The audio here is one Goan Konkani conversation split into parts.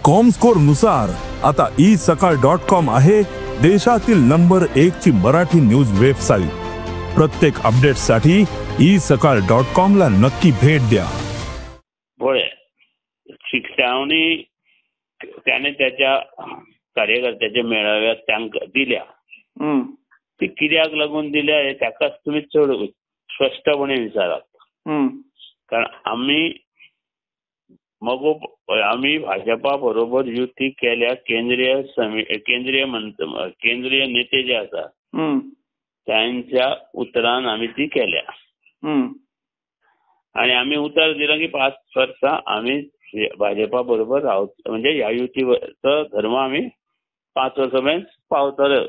कॉमस्कोर नुसार आता ई सकाळ डॉट कॉम आहे देशातील नंबर 1 ची मराठी न्यूज वेबसाईट. प्रत्येक अपडेटसाठी ई सकाळ डॉट कॉम ला नक्की भेट द्या. पळय, शिक्षावणी त्याने त्याच्या कार्यकर्त्याच्या मेळाव्यात तांकां दिल्या, ती कित्याक लागून दिल्या हे ताकाच तुमी चड स्पश्टपणे विचारात. कारण आमी मगो आमी भाजपा बरोबर युती केल्या. केंद्रीय केंद्रीय केंद्रीय नेते जे आसा त्यांच्या उतरान आमी ती केल्या आणि आमी उतर दिला की 5 वर्सां आमी भाजपा बरोबर रावत, म्हणजे ह्या युतीचो धर्म आमी 5 वर्सां मेरेन पावतले.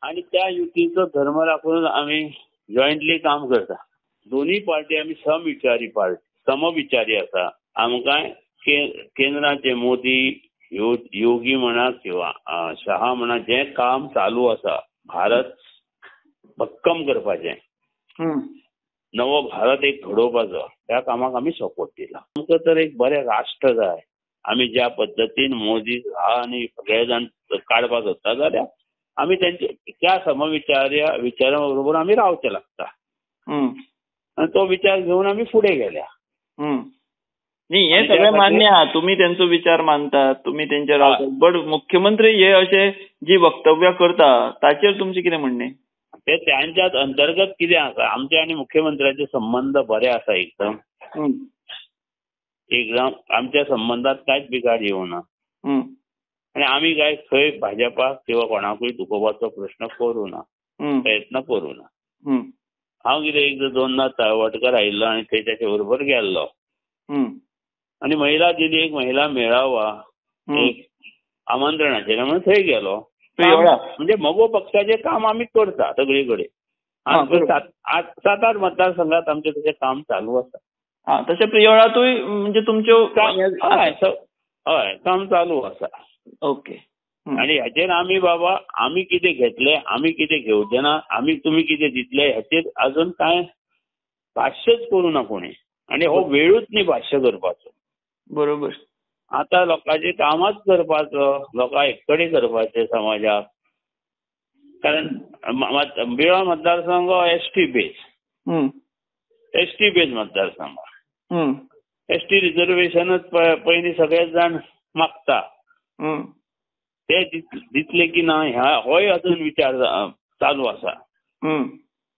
आणि त्या युतीचो धर्म राखून आमी जॉयंटली काम करता. दोन्ही पार्टी आमी समविचारी पार्टी, समविचारी आसा. आमकां केंद्राचे मोदी योगी म्हणा किंवा शहा म्हणा, जे काम चालू आसा भारत भक्कम करपाचें, नवो भारत एक घडोवपाचो, त्या कामाक आमी सपोर्ट दिला. आमकां तर एक बरें राष्ट्र जाय. आमी ज्या पद्दतीन मोदी आनी सगळे जाण काडपाक सोदता जाल्यार आमी तेंचे त्या समविचार्या विचारा बरोबर आमी रावचें लागता आनी तो विचार घेवन आमी फुडें गेल्या. न्ही, हे सगळें मान्य आहा, तुमी तेंचो विचार मानतात, तुमी तेंचेर रावतात, बट मुख्यमंत्री हे अशे जी वक्तव्यां करता ताचेर तुमचें कितें म्हणणें? ते त्यांच्यात अंतर्गत कितें आसा, आमचे आनी मुख्यमंत्र्याचे संबंध बरे आसा, एकदम एकदम आमच्या संबंधात कांयच बिघाड येवना आनी आमी काय खंय भाजपाक किंवा कोणाकूय दुखोवपाचो प्रश्न करूं ना, प्रयत्न करूं ना. हांव कितें एकदां दोनदा तळवटकर आयिल्लो आनी थंय ताचे बरोबर गेल्लो आनी महिला दिनी एक महिला मेळावा एक आमंत्रण आशिल्लें म्हणून थंय गेलो. म्हणजे मगो पक्षाचें काम आमी करता सगळे कडेन. 7-8 मतदारसंघात आमचें तशें काम चालू आसा. तशें प्रियोळांतूय म्हणजे तुमच्यो हय काम चालू आसा. ओके. आनी हाचेर आमी बाबा आमी कितें घेतले, आमी कितें घेवचे ना, आमी तुमी कितें दितले हाचेर अजून कांय भाश्यच करूं ना कोणी. आनी हो वेळूच न्ही भाश्य करपाचो. बरोबर. आतां लोकांचें कामच करपाचो, लोकांक एककडेन करपाचें समाजाक. कारण बिळा मतदारसंघ हो एसटी बेज, एसटी बेज मतदारसंघ. एसटी रिजर्वेशनच पयलीं सगळे जाण मागता, ते दितले की ना ह्या होय अजून विचार चालू आसा.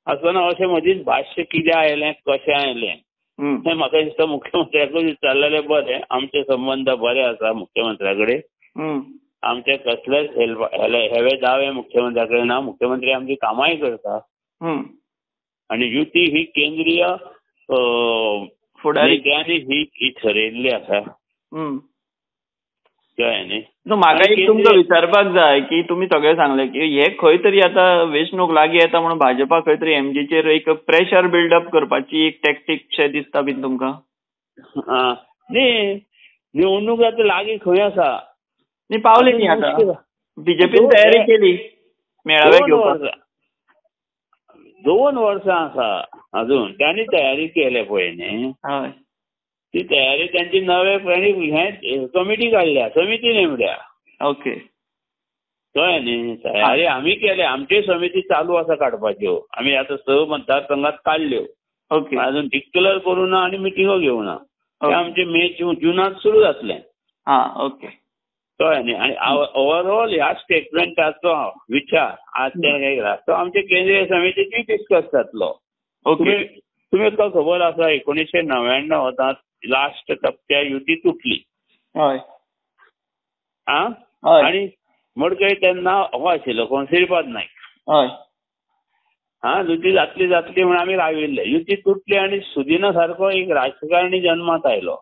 आसतना अशें मदींच भाश्य कितें आयलें कशें आयलें हें म्हाका दिसता मुख्यमंत्र्याकूय विचारलेलें बरें. आमचे संबंध बरे आसा मुख्यमंत्र्या कडेन, आमचे कसलेच हेवे दावे मुख्यमंत्र्या कडेन ना. मुख्यमंत्री आमची कामांय करता आनी युती ही केंद्रीय नेत्यांनी ही ठरयल्ली आसा. कळ्ळें न्ही? म्हाका एक तुमकां विचारपाक जाय की तुमी सगळें सांगलें की हे खंय तरी आतां वेंचणूक लागीं येता म्हणून भाजपा खंय तरी एमजीचेर एक प्रेशर बिल्डअप करपाची एक टॅक्टीक शें दिसता बीन तुमकां? न्ही, निवडणूक आतां लागीं खंय आसा? न्ही, पावली न्ही आतां. बीजेपीन तयारी केली मेळावे घेवपाक. 2 वर्सां आसा अजून, तांणी तयारी केल्या पळय न्ही. हय, ती तयारी तांची नवे हे कमिटी काडल्या, समिती नेमल्या. ओके, कळ्ळें न्ही? तयारी आमी केल्या, आमची समिती चालू आसा काडपाच्यो. आमी आतां 6 मतदारसंघात काडल्यो. ओके, अजून डिक्लेअर करूं ना आनी मिटिंगो घेवना. ते आमचे मे जुनात सुरू जातलें. आं, ओके, कळ्ळें न्ही? आनी ओवरऑल ह्या स्टेटमेंटाचो विचार आज ते तो आमचे केंद्रीय समितीचूय डिस्कस जातलो. ओके, तुमकां खबर आसा 1999 लास्ट टप्प्या युती तुटली. हय. आं, आनी मडकय तेन्ना हो आशिल्लो कोण, श्रीपाद नायक. हय. हा, युती जातली जातली म्हणून आमी राविल्ले. युती तुटली आनी सुदिना सारको एक राजकारणी जन्मात आयलो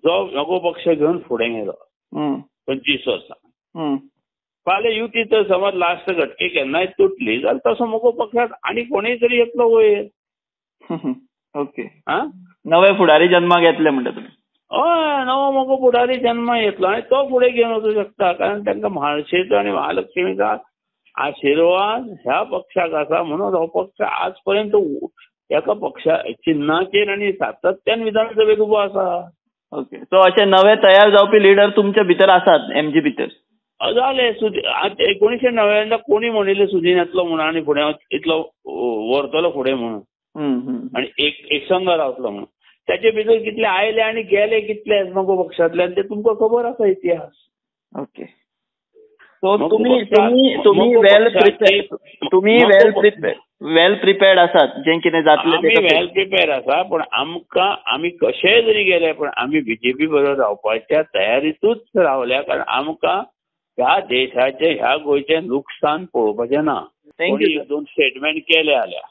जो मगो पक्ष घेवन फुडें गेलो 25 वर्सां. फाल्यां युती तर समज लास्ट घटके केन्नाय तुटली जाल्यार तसो मगो पक्षात आनी कोणूय तरी येतलो वयर. ओके, आं, नवे फुडारी जन्माक येतले म्हणटा तुमी? हय, नवो मगो फुडारी जन्माक येतलो आनी तो फुडें घेवन वचूं शकता. कारण तांकां म्हाळशेचो आनी महालक्ष्मीचा आशिर्वाद ह्या पक्षाक आसा म्हणून हो पक्ष आज पर्यंत एका पक्षा चिन्हाचेर आनी सातत्यान विधानसभेत उबो आसा. ओके, सो अशे नवे तयार जावपी लिडर तुमच्या भितर आसात एमजी भितर. जाले 1999 कोणी म्हणिल्लें सुदीन येतलो म्हणून आनी फुडें इतलो व्हरतलो फुडें म्हणून आनी एक संघ रावतलो म्हणून. त्याचे भितर कितले आयले आनी गेले कितले मगो पक्षांतल्यान ते तुमकां खबर आसा इतिहास. ओके, सो तुम्ही तुम्ही वेल प्रिपेर्ड आसात जें कितें जातलें. आमी वेल प्रिपेर्ड आसा, पण आमकां आमी कशेय जरी गेले पण आमी बीजेपी बरोबर रावपाच्या तयारीतूच रावल्या, कारण आमकां ह्या देशाचें ह्या गोंयचें नुकसान पळोवपाचें ना. कोणी एक दोन स्टेटमेंट केले जाल्यार.